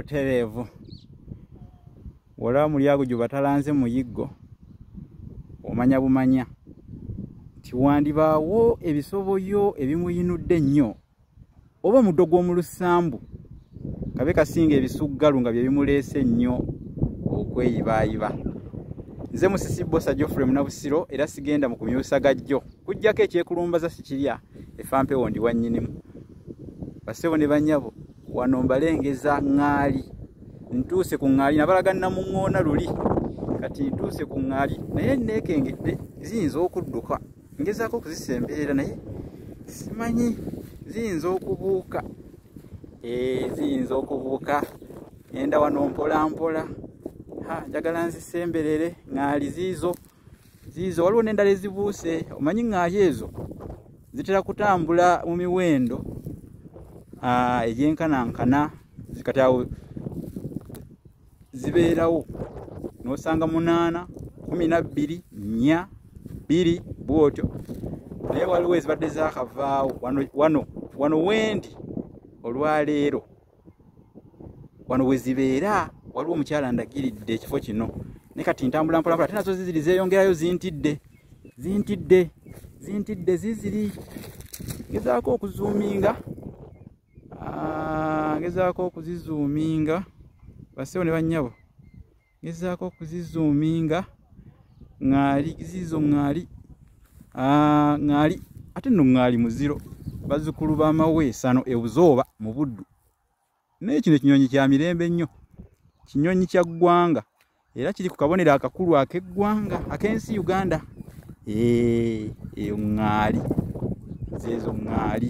Butereevu olaba mulyago gye batalanze muyiggo, omanya bumanya nti wandibaawo ebisoboyo ebimuyinudde ennyo oba omuddo gw'omu lusambu kabe kasinga ebisuggalu nga bye bimuleese ennyo okweyibaayiba. Nze Musisi Bbosa Geoffrey Munabusiro, era sigenda mu kumyusa gajjo kujjako ekyekulumbaza sikirya efampewo ndi wannyinimu. Bassebo ne bannyabo, wano mbalengeza ŋŋaali. Ntuuse ku ŋŋaali, nabalaga namuŋŋoona luli, kati ntuuse ku ŋŋaali naye neekengedde ziyinza okudduka. Ngezaako okuzisemberera naye simanyi, ziyinza okubuuka. Ziyinza okubuuka. Ngenda wano mpola mpola, njagala nzisemberere. Ŋŋaali ziizo ziizo, waliwo n'endala ezibuuse. Omanyi ŋŋaali ezo zitera kutambula mu miwendo egyenkanankana, kati awo zibeerawo n'osanga 8, 12, 4, 2 bw'otyo. Naye waliwo ezibadde zaakavaawo wano wano wendi olwaleero, wano we zibeera. Waliwo omukyala ndagiridde ekifo kino, naye kati ntambula mpola mpola, ate nazo ziziri zeeyongerayo, zintidde zintidde zintidde ziziri. Ngezaako okuzuuminga, ngezaako okuzizuuminga, bassebo ne bannyabo, ngezaako okuzizuuminga. Ŋŋaali ziizo, ŋŋaali, ŋŋaali, ate nno ŋŋaali muziro, bazzukulu b'amaweesano e Buzooba mu Buddu. Naye kino ekinyonyi kya mirembe nnyo, kinyonyi kya ggwanga era kiri ku kabonero akakulu ak'eggwanga ak'ensi Uganda. Eyo ŋŋaali, zeezo ŋŋaali.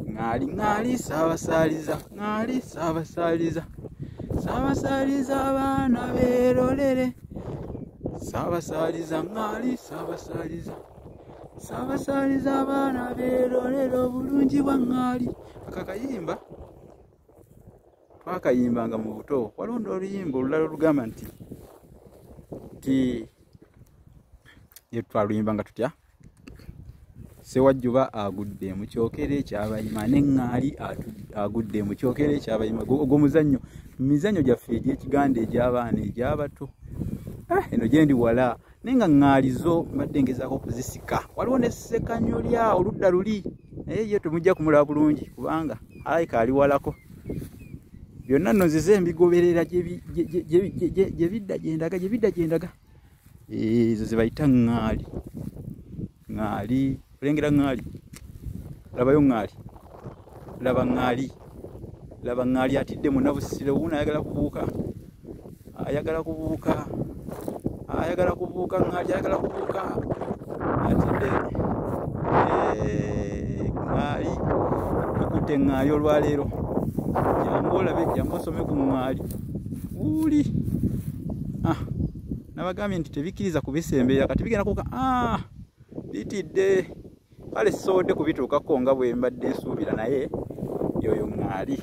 Ŋŋaali ŋŋaali saabasaaliza, ŋŋaali saabasaaliza, saabasaaliza abaana beerolere, saabasaaliza ŋŋaali saabasaaliza, saabasaaliza abaana beerolere obulungi bwa ŋŋaali. Aka kayimba twakayimbanga mu buto. Waliwo n'oluyimba olulala olugamba nti ye twaluyimbanga tutya? Ssewajjuba agudde mu kyokere ekyabayima, n'eŋŋaali agudde mu kyokere ekyabayima. Ogwo muzannyo, mizannyo gyaffe egy'ekiganda egy'abaana egy'abato. Eno gye ndi wala, naye nga ŋŋaali zo mbadde ngezaako okuzisika. Waliwo ne ssekanyolya oludda luli, naye ye temujja kumulaba bulungi kubanga alabika ali walako. Byonna nno nzize mbigoberera gye bidda gye ndaga, gye bidda gye ndaga. Ezo ze bayita ŋŋaali. Ŋŋaali, olengera ŋŋaali, labayo ŋŋaali, laba ŋŋaali, laba ŋŋaali atidde Munnabusiro wuuno ayagala kubuuka, ayagala kubuuka, ayagala kubuuka, ŋŋaali ayagala kubuuka, atidde. Ŋŋaali, tukutte ŋŋaali olwaleero. Jangu olabe, jangu osome ku ŋŋaali. Wuuli. Nabagambye nti tebikkiriza kubisemberera, kati bigenda kubuuka. Bitidde. Kale sisobodde kubituukako nga bwe mbadde nsuubira, naye yoyo ŋŋaali.